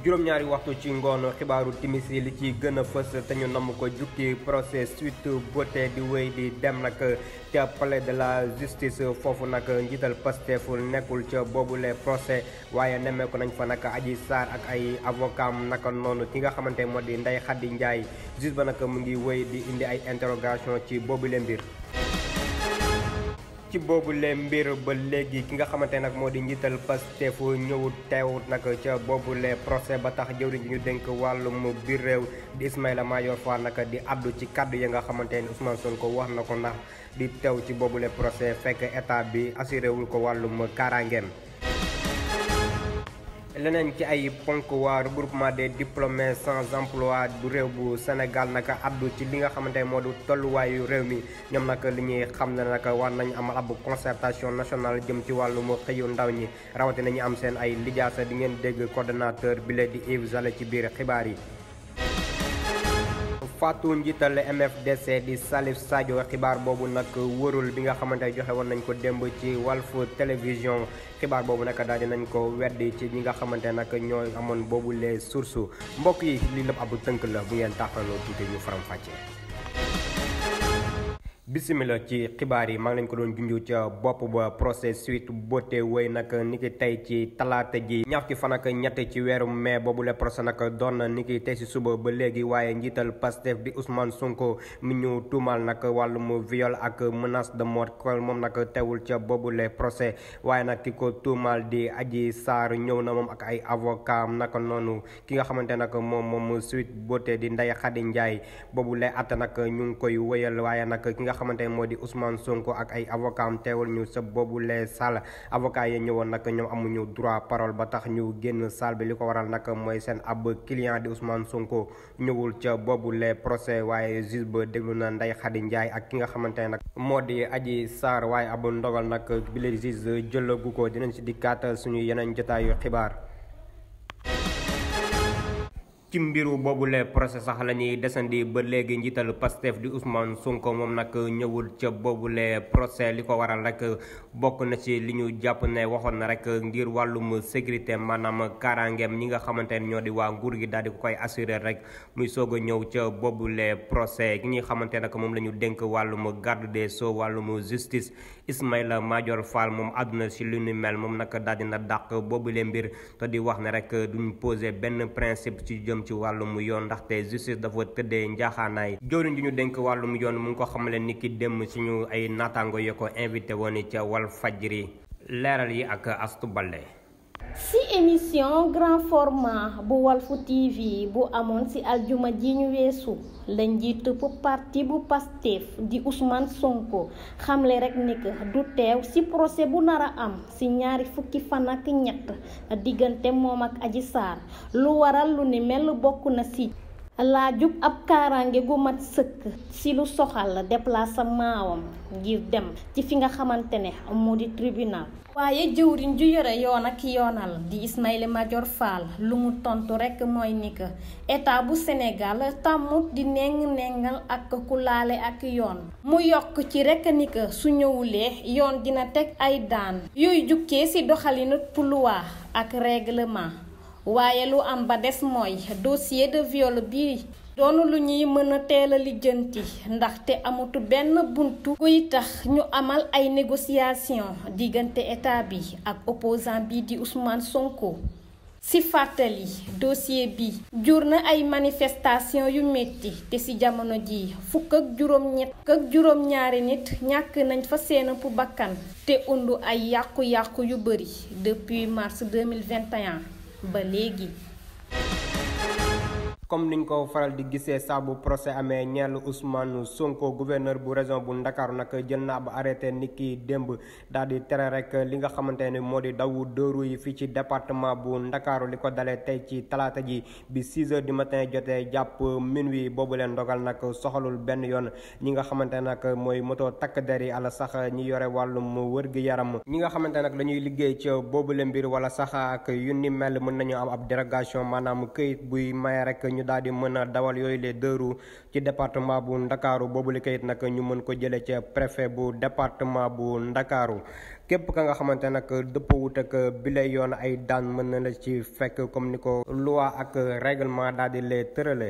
juróom-ñaari waxtu ci ngoon xibaaru timis yi li ci gën a fës te ñu namm ko jukki procès Sweet Beauté di wéy di dem nag ca palais de la justice foofu nag njiital Pastef nekkul ca boobule procès waaye nemmeeku nañ fa nag Adji Sarr ak ay avocat naka noonu ki nga xamante moo di Ndeye Khady Ndiaye juge ba nag mu ngi wéy di indi ay interrogation ci boobule mbir. ci boobule mbir ba léegi ki nga xamante nag moo di njiital Pastef ñëwut teewut nag ca boobule procès ba tax jëwriñ ji ñu dénk wàllum biir réew di Ismaïla Madior Fall nag di addu ci kaddu ya nga xamante ni Ousmane Sonko wax na ko ndax di teew ci boobule procès fekk état bi assuré wul ko wàllum kaaraangeem. leneen ci ay ponk waa regroupement des diplômés sans emploi bu réew bu Sénégal naka addu ci li nga xamante ne moo du tolluwaayu réew mi ñoom nag li ñuy xam ne nag war nañ amal ab concertation nationale jëm ci wàllum xëyu ndaw ñi rawatina ñu am seen ay lijaasa di ngeen dégg coordonnateur bi lee di Yves Zale ci biir xibaar yi. Fatou njiital MFDC di Salif Sadio xibaar boobu nag wërul bi nga xamante ne joxe woon nañ ko démb ci Walf télévision xibaar boobu nag daal di nañ ko weddi ci ñi nga xamante nag ñoo amoon boobu les sources mbokk yi li lépp ab tënk la bu ngeen taxaloo tuuti ñu faram fàccee. bisimila ci xibaar yi maa ngi leen ko doon junju ca bopp ba procès Sweet Beauté wéy nag niki tey ci talaata ji ñaar ci fan ak ñett ci weeru mai boobule procès nag doon na niki tey si suba ba léegi waaye njiital Pastef di Ousmane Sonko mi ñu tuumal nag wàllum viol ak menace de mort kon moom nag teewul ca boobule procès waaye nag ki ko tuumal di Adji Sarr ñëw na moom ak ay avocat naka noonu ki nga xamante nag moom Sweet Beauté di Ndeye Khady Ndiaye boobule at nag ñu ngi koy wéyal waaye nag ki nga xamante moo di Ousmane Sonko ak ay avocat am teewul ñu sa boobule salle avocat yi ñëwoon nag ñoom amuñu droit parole ba tax ñu génn salle bi li ko waral nag mooy seen ab client di Ousmane Sonko ñëwul ca boobule procès waaye juge ba déglu na Ndeye Khady Ndiaye ak ki nga xamante ne nag moo di Adji Sarr waaye ab ndogal nag bi le juge jëlagu ko dinañ si dikkaat suñu yeneen jotaayu xibaar. ci mbiru boobule procès sax la ñuy desandi ba léegi njiital Pastef di Ousmane Sonko moom nag ñëwul ca boobule procès li ko waral rek bokk na ci li ñu jàpp ne waxoon na rek ngir wàllum sécurité maanaam kaaraangeem ñi nga xamante ne ñoo di waa nguur gi daal di ko koy assurer rek muy soog a ñëw ca boobule procès ki ñuy xamante nag moom la ñu dénk wàllum garde des sceaux wàllum justice Ismaïla Madior Fall moom àdduna si lu ni mel moom nag daal dina dàq boobule mbir te di wax ne rek duñ posé benn principe ci jëm ci wàllum yoon ndaxte justice dafa tëddee njaaxaanaay jëwriñ ji ñu dénk wàllum yoon mu ngi ko xamale ni ki dem suñu ay naataango yo ko invité woon ca Walfadjri leeral yi ak Astou Baldé. ci émission grand format bu Walfu TV bu amoon ci aljuma ji ñu weesu la njiit bu parti bu Pastef di Ousmane Sonko xamle rek ni que du teew ci procès bu nar a am ci ñaari fukki fan ak ñett diggante moom ak Adji Sarr lu waral lu ni mel bokk na ci laajub ab kaaraange gu mat sëkk ci lu soxal déplacement wam ngir dem ci fi nga xamante ne moo di tribunal. waaye jëwriñ ju yore yoon ak yoonal di Ismaïla Madior Fall lu mu tontu rekk mooy ni que état bu Sénégal tàmmut di nengal ak ku laale ak yoon mu yokk ci rekk ni que su ñëwulee yoon dina teg ay daan yooyu jukkee ci doxalinu loi ak règlement waaye lu am ba des mooy dossier de viol bi doonu lu ñuy mën a teel a lijjanti ndaxte amatu benn buntu kuy tax ñu amal ay négociation diggante état bi ak opposant bi di Ousmane Sonko. ci fàttali dossier bi jur na ay manifestation yu metti te ci jamono ji fukk ak juróom-ñaari nit ñàkk nañ fa seen pu bakkan te undu ay yàqu-yàqu yu bari depuis mars 2021 ba léegi. comme niñ ko faral di gisee saa bu procès amee ñeel Ousmane Sonko gouverneur bu région bu Ndakaaru nag jël na ab arrêté niki démb daal di tere rek li nga xamante ne moo di dawu dëru yi fii ci département bu Ndakaaru li ko dalee tey ci talaata ji bi 6 heures du matin jotee jàpp minuit boobu leen ndogal nag soxalul benn yoon ñi nga xamante nag mooy moto takk der yi ala sax ñi yore wàllum wër-gi-yaram ñi nga xamante nag la ñuy liggéey ca boobule mbir wala sax ak yu ni mel mën nañu am ab dérogation maanaam këyit buy maye rek ñu ñu daal di mën a dawal yooyu les 2 roues ci département bu Ndakaaru boobu li kayit nag ñu mën ko jëlee ca préfet bu département bu Ndakaaru képp ka nga xamante nag dëppawut ak bile yoon ay daan mën na la ci fekk comme ni ko loi ak règlement daal di lee tërale.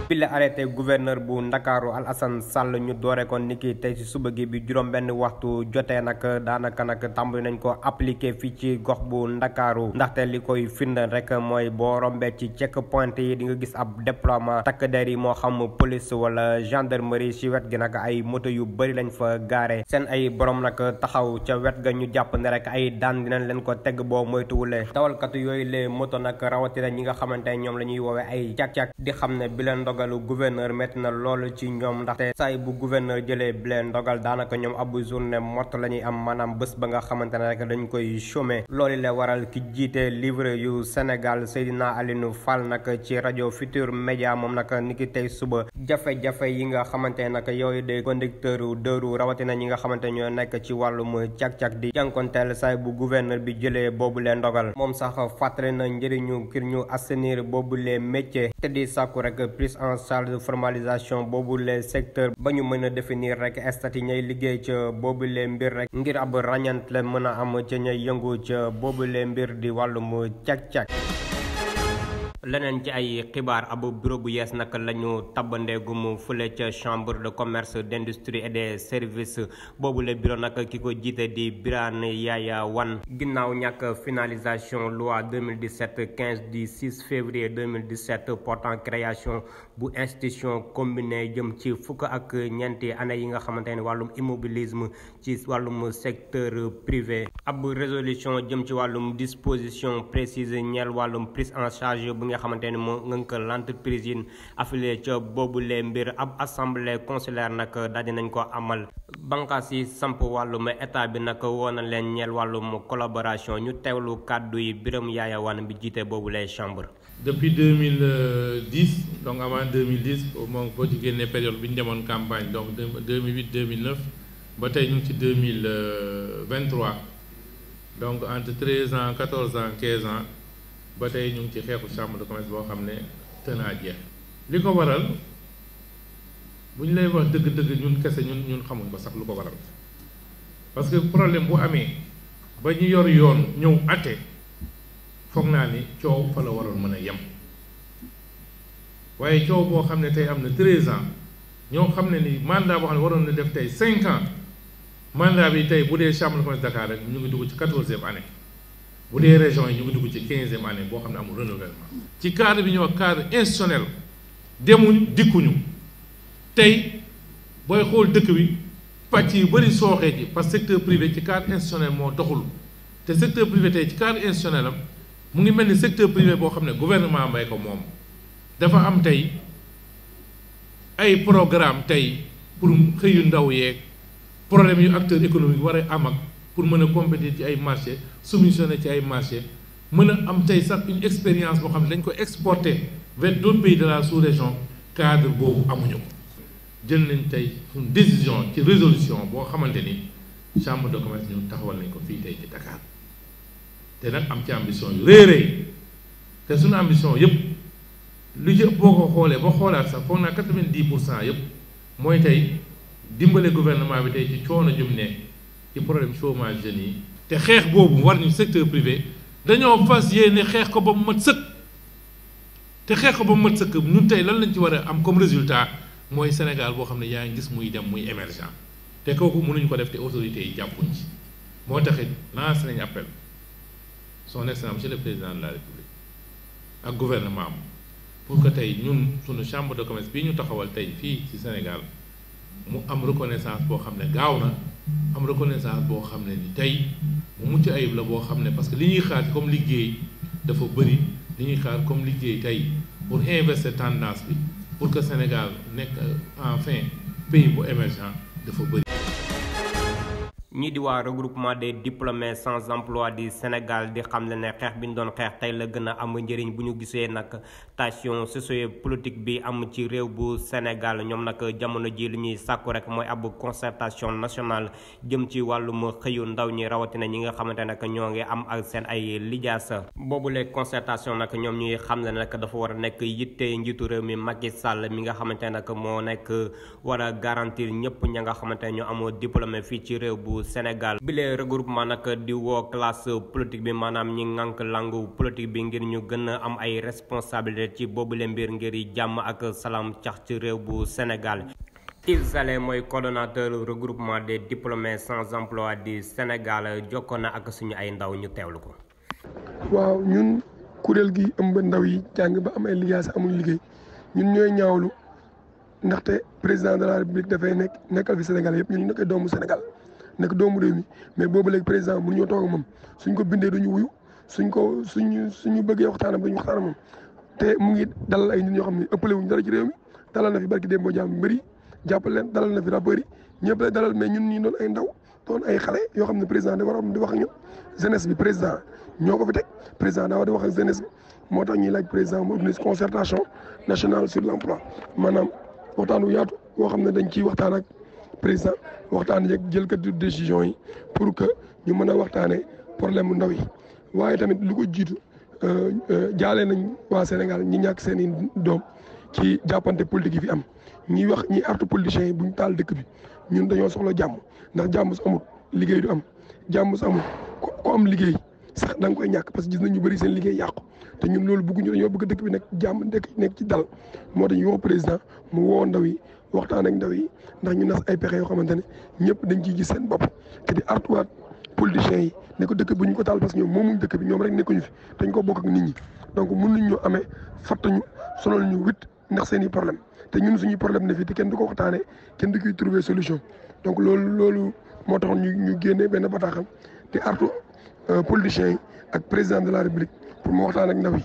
bi la arrêté gouverneur bu Ndakaaru Alassane Sall ñu doore ko niki tey ci suba gi bi juróom benn waxtu jotee nag daanaka nag tàmbali nañ ko appliqué fii ci gox bu Ndakaaru ndaxte li koy firndeel rek mooy boo rombee ci check point yi di nga gis ab déploiement takk der yi moo xam police wala gendarmerie ci wet gi nag ay moto yu bëri lañ fa gaare seen ay borom nag taxaw ca wet ga ñu jàpp ne rek ay daan dinañ leen ko teg boo moytuwulee dawalkatu yooyu les moto nag rawatina ñi nga xamante ne ñoom la ñuy woowee ay càq-càq di xam ne bi leen ndogalu gouverneur metti na loolu ci ñoom ndaxte saay bu gouverneur jëlee bi leen ndogal daanaka ñoom abu journée morte la ñuy am maanaam bés ba nga xamante ne rek dañ koy chômer loolu la waral ki jiite livre yu Sénégal Seydina Alioune Fall nag ci rajo Futur Média moom nag niki tey suba jafe-jafe yi nga xamante ne nag yooyu de conducteur deux roues rawatina ñi nga xamante ñoo nekk ci wàllum càq-càq di jànkonteel saay bu gouverneur bi jëlee boobu leen ndogal moom sax fàttali na njëriñu ngir ñu assainir boobu les métiers te di sàkku rek prise en charge de formalisation boobu les secteurs ba ñu mën a définir rek statut ñay liggéey ca boobu les mbir rek ngir ab ràññant la mën a am ca ñay yëngu ca boobu les mbir di wàllum càq-càq. leneen ci ay xibaar ab bureau bu yees nag la ñu tabbandeegum fële ca chambre de commerce d'industrie et des services boobu le bureau nag ki ko jiite di Birane Yaya Wane ginnaaw ñàkk finalisation loi 2017-15 du 6 février 2017 portant création bu institution combinée jëm ci fukk ak ñeenti année yi nga xamante ne wàllum immobilisme ci wàllum secteur privé ab résolution jëm ci wàllum disposition précise ñeel wàllum prise en charge bu nga xamante ne moo ngënk l'entreprise yi affilié ca boobu lee mbir ab assemblée consulaire nag daal nañ ko amal banqaas yi samp wàllum état bi nag woo na leen ñeel wàllum collaboration ñu teewlu kàddu yi Birame Yaya Wane bi jiite boobu lee chambre. depuis 2010 donc avant 2010 moom boo ci génnee période bi ñu demoon campagne donc 2008 2009 ba tey ñu ngi ci 2023 donc entre 13 ans 14 ans 15 ans. ba tey ñu ngi ci xeexu chambre de commerce boo xam ne tënaa jeex li ko waral bu ñu lay wax dëgg-dëgg ñun kese ñun xamuñ ko sax lu ko waral parce que problème bu amee ba ñu yor yoon ñëw àtte foog naa ni coow fa la waroon mën a yem waaye coow boo xam ne tey am na 13 ans ñoo xam ne ni mandat boo xam ne waroon na def tey 5 ans mandat bi tey bu dee chambre de commerce Dakar rek ñu ngi dugg ci 14e année. bu dee région yi ñu ngi dugg ci 15e année boo xam ne amul renouvellement ci cadre bi ñuy wax cadre institutionnel demuñ dikkuñu tey booy xool dëkk bi pàcc yu bëri sooxee ci parce que secteur privé ci cadre institutionnel moo doxul te secteur privé tey ci cadre institutionnel am mu ngi mel ni secteur privé boo xam ne gouvernement may ko moom dafa am tey ay programme tey pour xëyu ndaw yeeg problème yu acteur économique war a am ak pour mën a compétir ci ay marché soumissionné ci ay marché mën a am tey sax une expérience boo xam ne dañ ko exporter vers d'autres pays de la sous-région cadre boobu amuñu ko jël nañ tey suñu décision ci résolution boo xamante ni chambre de commerce ñu taxawal nañ ko fii tey ci Dakar te nag am ci ambition yu rëy rëy te suñu ambition yëpp lu ci ëpp boo ko xoolee ba xoolaat sax foog naa 90% yëpp mooy tey dimbale gouvernement bi tey ci coono jum ne ci problème chômage jeunes yi te xeex boobu war ñu secteur privé dañoo fas yéene xeex ko ba mu mat sëkk te xeex ko ba mu mat sëkk ñun tey lan lañ ci war a am comme résultat mooy Sénégal boo xam ne yaa ngi gis muy dem muy émergent te kooku mënuñ ko def te autorités yi jàppuñ ci moo taxit lancé nañ appel son excellence monsieur le président de la république ak gouvernement am pour que tey ñun suñu chambre de commerce bii ñu taxawal tey fii ci Sénégal mu am reconnaissance boo xam ne gaaw na am reconnaissance boo xam ne ni tey mu mucc ayib la boo xam ne parce que li ñuy xaar comme liggéey dafa bëri li ñuy xaar comme liggéey tey pour inverser tendance bi pour que Sénégal nekk enfin pays bu émergent dafa bëri. ñii di waa regroupement des diplômés sans emploi du Sénégal di xam ne xeex bi ñu doon xeex tey la gën a am njëriñ bu ñu gisee nag tension sociopolitique bi am ci réew bu Sénégal ñoom nag jamono ji li ñuy sàkku rek mooy ab concertation nationale jëm ci wàllum xëyu ndaw ñi rawatina ñi nga xamante nag ñoo ngi am ak seen ay lijaasa boobule concertation nag ñoom ñuy xam ne nag dafa war a nekk yitte njiitu réew mi Macky Sall mi nga xamante nag moo nekk war a garantir ñëpp ña nga xamante ne ñoo amoo diplômé fii ci réew bu Sénégal bi lee regroupement nag di woo classe politique bi maanaam ñi ngànk langue politique bi ngir ñu gën a am ay responsabilité ci boobule mbir ngir jàmm ak salaam cax ci réew bu Sénégal. Yves Zale mooy coordonnateur regroupement des diplômés sans emploi du Sénégal jokkoo na ak suñu ay ndaw ñu teewlu ko. waaw ñun kuréel gi ëmb ndaw yi jàng ba am ay lijaasa amuñ liggéey ñun ñooy ñaawlu ndaxte président de la république dafay nekkal fi Sénégal yëpp ñun ñu nekkee doomu Sénégal nekk doomu réew mi mais boobu léegi président mënuñoo toog ak moom suñ ko bindee duñu wuyu suñu bëggee waxtaanam duñu waxtaan ak moom te mu ngi dalal ay nit ñoo xam ne ëppale wuñ dara ci réew mi dalal na fi barki Demba Diaw mbëri jàppal leen dalal na fi rappeurs yi ñëpp lay dalal mais ñun ñi doon ay ndaw doon ay xale yoo xam ne président da war a di wax ak ñun jeunesse bi président ñoo ko fi teg président daa war di wax ak jeunesse bi moo tax ñuy laaj président mu organise concertation nationale sur l'emploi maanaam waxtaan wu yaatu boo xam ne dañ ciy waxtaan ak président waxtaan yeeg jël kat décision yi pour que ñu mën a waxtaanee problème mu ndaw yi waaye tamit lu ko jiitu jaale nañ waa Sénégal ñi ñàkk seen i doom ci jàppante politique yi fi am ñi wax ñi artu politiciens yi buñ taal dëkk bi ñun dañoo soxla jàmm ndax jàmm su amul liggéey du am jàmm su amul ko am liggéey sax da nga koy ñàkk parce que gis nañ ñu bëri seen liggéey yàqu te ñun loolu bëgguñu dañoo bëgg dëkk bi nekk jàmm nekk ci dal moo tax ñu woo président mu woo ndaw yi waxtaan ak ndaw yi ndax ñu nas ay pexe yoo xamante ne ñëpp dañ ciy gis seen bopp te di artuwaat politiciens yi ne ko dëkk bi ñu ko taal parce que ñoom moomuñ dëkk bi ñoom rek nekkuñu fi dañ ko bokk ak nit ñi donc mënuñ ñu amee fattañu sonal ñu wit ndax seen i problème te ñun suñuy problème ne fii te kenn du ko waxtaanee kenn du koy trouver solution donc loolu moo taxoon ñu génnee benn bataaxal di artu politiciens yi ak président de la république pour mu waxtaan ak ndaw yi.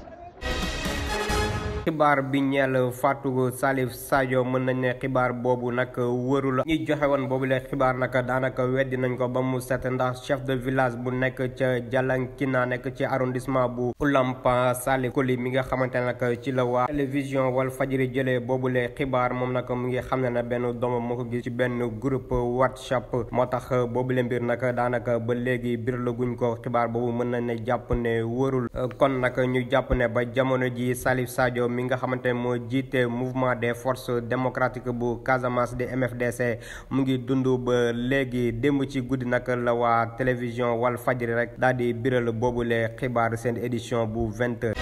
xibaar bi ñeel Fatou Salif Sadio mën nañ ne xibaar boobu nag wërul ñi joxe woon boobu la xibaar nag daanaka weddi nañ ko ba mu set ndax chef de village bu nekk ca Jalankina nekk ci arrondissement bu Oulampa Salif Koli mi nga xamante ne nag ci la waa télévision Walfadjri jëlee boobu la xibaar moom nag mu ngi xam ne benn doomam moo ko gis ci benn groupe WhatsApp moo tax boobu la mbir nag daanaka ba léegi birlaguñ ko xibaar boobu mën nañ ne jàpp ne wërul kon nag ñu jàpp ne ba jamono ji Salif Sadio mi nga xamante ne moo jiite mouvement des forces démocratiques bu Casamance di MFDC mu ngi dund ba léegi démb ci guddi nag la waa télévision Walfadjri rek daal di biral boobule xibaar seen édition bu 20h.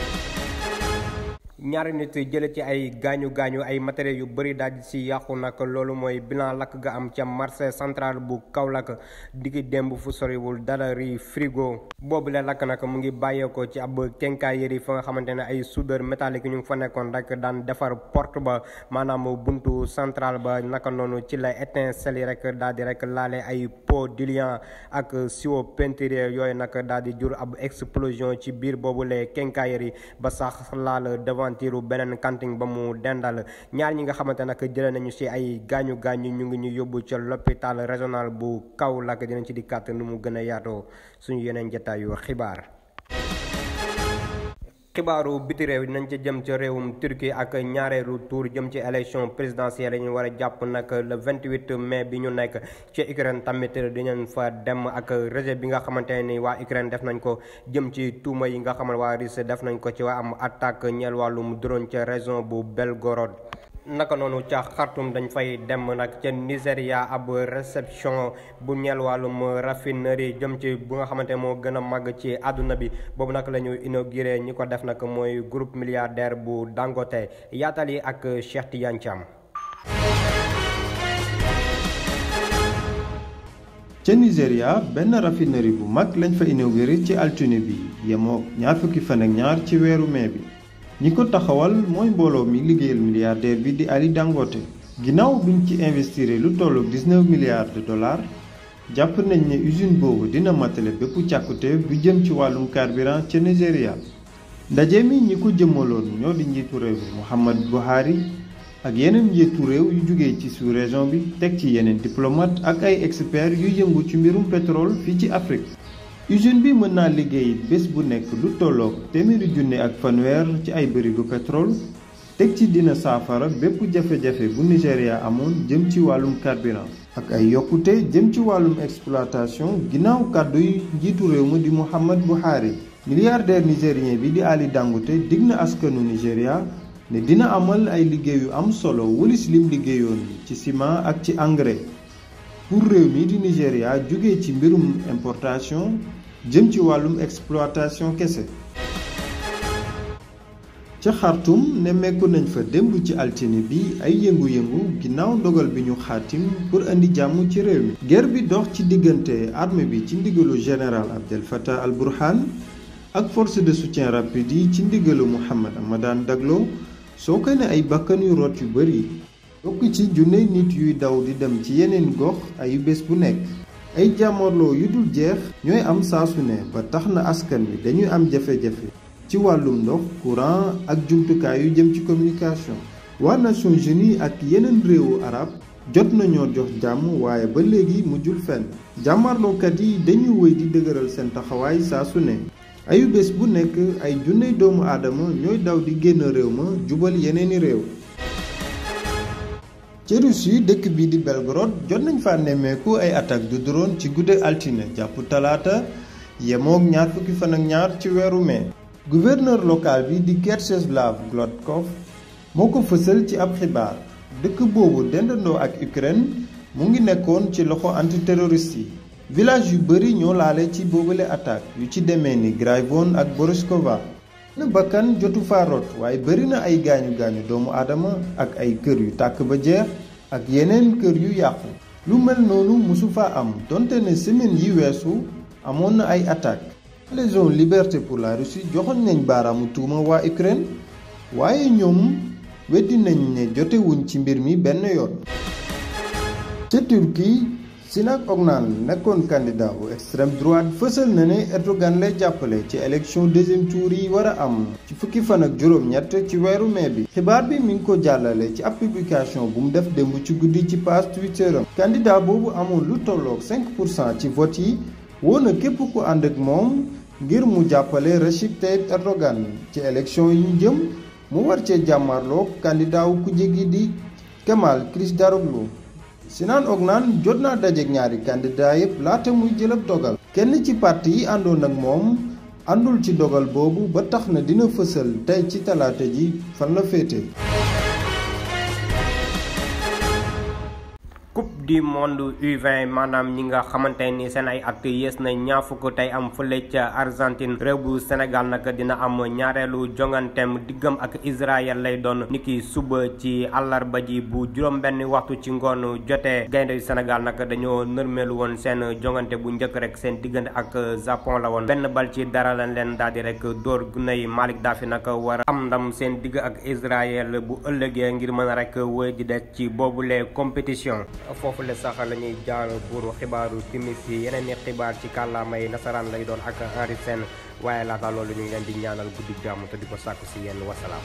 ñaari nit jële ci ay gaañu ay matériels yu bëri daal di si yàqu nag loolu mooy bilan lakk ga am ca marché central bu Kaolack diggi démb fu soriwul dara ri frigo boobu la lakk nag mu ngi bàyyeekoo ci ab quincaillerie fa nga xamante ne ay soudeur métallique ñu ngi fa nekkoon rek daan defar porte ba maanaam buntu central ba naka noonu ci la étincelle yi rek daal di rek laale ay pot diluant ak siwo peinture yooyu nag daal di jur ab explosion ci biir boobu la quincaillerie ba sax laal devant tiru beneen kanting ba mu dendal ñaar ñi nga xamante nag jëlee nañu ci ay gaañu ñu ngi ñu yóbbu ca l'hôpital régional bu Kaolack dinañ ci dikkaat nu mu gën a yaatoo suñu yeneen jotaayu xibaar. xibaaru biti réew dinañ ca jëm ca réewum Turquie ak ñaareelu tour jëm ci élection présidentielle yi ñu war a jàpp nag le 28 mai bi ñu nekk ci Ukraine tamit dinañ fa dem ak rejet bi nga xamante ne ni waa Ukraine def nañ ko jëm ci tuuma yi nga xamal waa Russie def nañ ko ci waa am attaque ñeel wàllum drone ca région bu Belgorod. naka noonu ca Khartoum dañ fay dem nag ca Nigéria ab réception bu ñeel wàllum raffinerie jëm ci bu nga xamante moo gën a màgg ci àdduna bi boobu nag la ñu inauguré ñi ko def nag mooy groupe milliardaire bu Dangote yaatal yi ak Cheikh Tidiane Thiam. ca Nigéria benn raffinerie bu mag lañ fa inauguré ci altine bi yemoo ñaar fukki fan ak ñaar ci weeru mai bi. ñi ko taxawal mooy mbooloo mi liggéeyal milliardaire bi di Ali Dangote ginnaaw biñ ci investir lu tollu 19 milliards de dollars jàpp nañ ne usine boobu dina matale bépp càkkute bu jëm ci wàllum carburant ca Nigéria ndaje mi ñi ko jëmmaloon ñoo di njiitu réew mi Muhammadu Buhari ak yeneen njiitu réew yu jugee ci sous-région bi teg ci yeneen diplomate ak ay experts yu yëngu ci mbirum pétrole fii ci Afrique. usine bi mën naa liggéey bés bu nekk lu tolloog 100 ak fanweer ci ay bërigo pétrole teg ci dina saafara bépp jafe-jafe bu Nigéria amoon jëm ci wàllum carburant ak ay yokkute jëm ci wàllum exploitation ginnaaw kàddu yi njiitu réew mi di Muhammad Buhari. milliardaire nigérien bi di Ali Dangote dig na askanu Nigéria ne dina amal ay liggéey yu am solo wëlis lim liggéeyoon ci ciment ak ci engrais pour réew mi di Nigéria jóge ci mbirum importation jëm ci wàllum exploitation kese. ca Khartoum nemmeeku nañ fa démb ci altine bi ay yëngu-yëngu ginnaaw ndogal bi ñu xaatim pour indi jàmm ci réew mi. guerre bi dox ci diggante armée bi ci ndigalu général Abdel Fattah al-Burhan ak force de soutien rapide yi ci ndigalu Mohamed Hamadan Daglo soo ko ne ay bakkan yu rot yu bari yokk ci junne nit yuy daw di dem ci yeneen gox ayu bés bu nekk. ay jàmmarloo yu dul jeex ñooy am saasu ne ba tax na askan wi dañuy am jafe-jafe ci wàllum ndox courant ak jumtukaay yu jëm ci communication. waa Nations Unies ak yeneen réewu arab jot nañoo jox jàmm waaye ba léegi mujjul fenn. jàmmarlookat yi dañuy wéy di dëgëral seen taxawaay saa su ne ayu bés bu nekk ay junney doomu aadama ñooy daw di génn réew ma jubal yeneeni réew. ci Russie dëkk bii di Belgorod jot nañ fa nemmeeku ay attaque de drone ci guddi altine jàpp talaata yemoog 22 fan ci weeru mai. gouverneur local bi di Vyacheslav Gladkov moo ko fësal ci ab xibaar. dëkk boobu dendandoo ak Ukraine mu ngi nekkoon ci loxo antiterroriste yi. village yu bari ñoo laale ci boobule attaque yu ci demee ni Grayvon ak Boriskova. benn bakkan jotu fa rot waaye bari na ay gaañu doomu aadama ak ay kër yu tàkk ba jeex ak yeneen kër yu yàqu. lu mel noonu musu fa am donte ne semaine yi weesu amoon na ay attaque. Légion Liberté pour la Russie joxoon nañ baaraamu tuuma waa Ukraine waaye ñoom weddi nañ ne jotewuñ ci mbir mi benn yoon. ca Turquie Sinan Oğlan nekkoon candidat bu extrême droite fësal na ne Erdogan lay jàppale ci élection deuxième tour yi war a am ci fukki fan ak juróom-ñett ci weeru mai bi. xibaar bi mi ngi ko jàllale ci ab publication bu mu def démb ci guddi ci page Twitter am. candidat boobu amoon lu tolloog 5% ci vote yi woo na képp ku ànd ak moom ngir mu jàppale Recep Tayyip Erdogan ci élection yi ñu jëm mu war cee jàmmarloog candidat wu ku jéggi di Kemal Kılıçdaroğlu. Sinan Oğlan jot naa dajeek ñaari candidat yépp laata muy jël ab dogal. kenn ci parti yi àndoon ak moom àndul ci dogal boobu ba tax na dina fësal tey ci talaata ji fan la féete. coupe du monde U20 maanaam ñi nga xamante ni seen ay at yées na ñaar fukk tey am fële ca Argentine réew bu Sénégal nag dina am ñaareelu jongantem diggam ak Israël lay doon niki suba ci àllarba ji bu juróom-benn waxtu ci ngoon jotee. gaynde yu Sénégal nag dañoo nërmeelu woon seen jongante bu njëkk rek seen diggante ak Japon la woon benn bal ci dara lañ leen daal di rek dóor guney Malick Daffy nag war am ndam seen digg ak Israël bu ëllëgee ngir mën a rek wéy di des ci boobule compétition. foofu le sax la ñuy jaar buuru xibaaru timis yi yeneen i xibaar ci kàllaamay nasaraan lay doon ak Henri Sène waaye laata loolu ñu ngi leen di ñaanal guddi jàmm te di ko sàkku si yenn wasalaam.